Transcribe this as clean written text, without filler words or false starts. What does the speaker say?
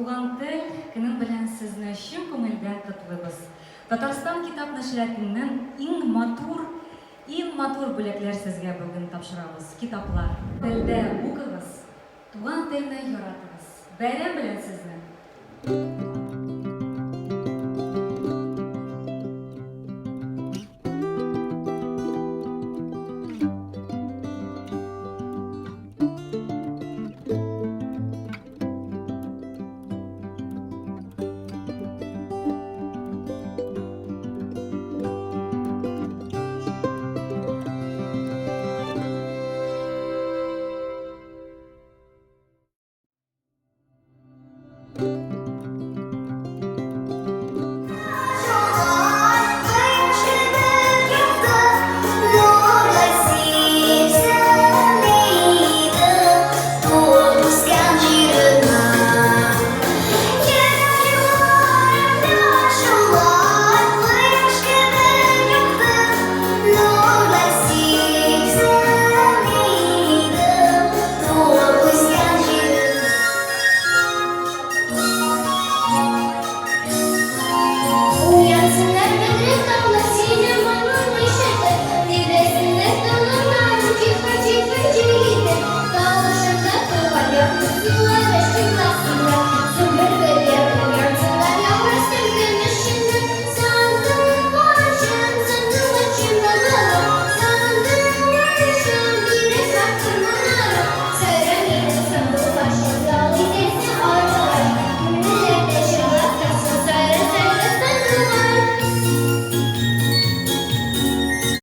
Туган тел көнең белән сезне чын күңелдән котлыйбыз! Татарстан китап нәшриятыннан иң матур, иң матур бүләкләр сезгә бүген тапшырабыз, китаплар. Телдә укыгыз, туган телне яратыгыз! Бәйрәм белән сезне!